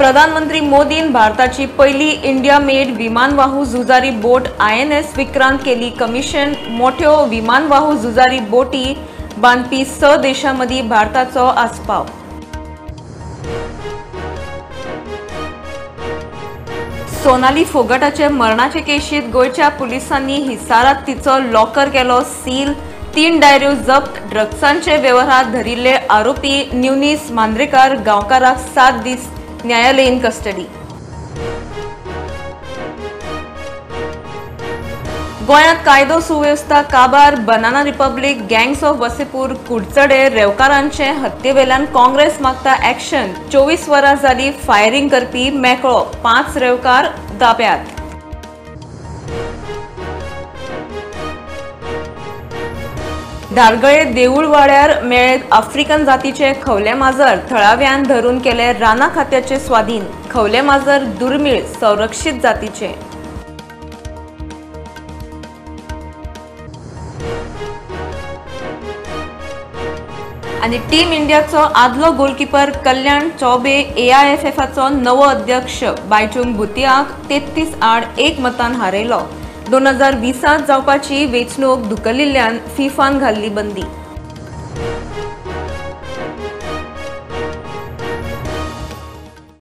प्रधानमंत्री मोदीन भारताची पयली इंडिया मेड विमानवाहू झुजारी बोट INS Vikrant केली कमिशन. मोठ्यो विमानवाहू झुजारी बोटी बांदपी 6 देशां मदीं भारताचो आस्पाव. सोनाली फोगटाचे मरणाचे केशीत गोंयच्या पुलिसांनी हिसारात तिचो लॉकर केलो सील. 3 डायऱ्यो जप्त. ड्रग्सांचे वेव्हारात धरिल्ले आरोपी न्युनीस मांद्रेकार गांवकाराक 7 दीस न्यायालयीन कस्टडी. गोंयांत कायदो सुवेवस्था काबार. Banana Republic, Gangs of Wasseypur, Kudchade रेवकारांचे हत्येवेल्यान Congress मागता ॲक्शन. 24 वरां जाली फायरिंग करपी मेकळो. 5 रेवकार ताब्यात. धारगळे देऊळवाड्यार मेळ्ळे आफ्रिकन जातीचे खवले माजर. थळाव्यान धरून केले राना खात्याचे स्वाधीन. खवले माजर दुर्मीळ संरक्षित जातीचे. आनी टीम इंडियाचो आदलो गोलकीपर कल्याण चौबे AIFFाचो नवो अध्यक्ष. बायचुंग भुतियाक 33-1 मतान हारयलो. 2020 जावपाची वेंचणूक धुकलिल्ल्यान फिफान घाल्ली बंदी.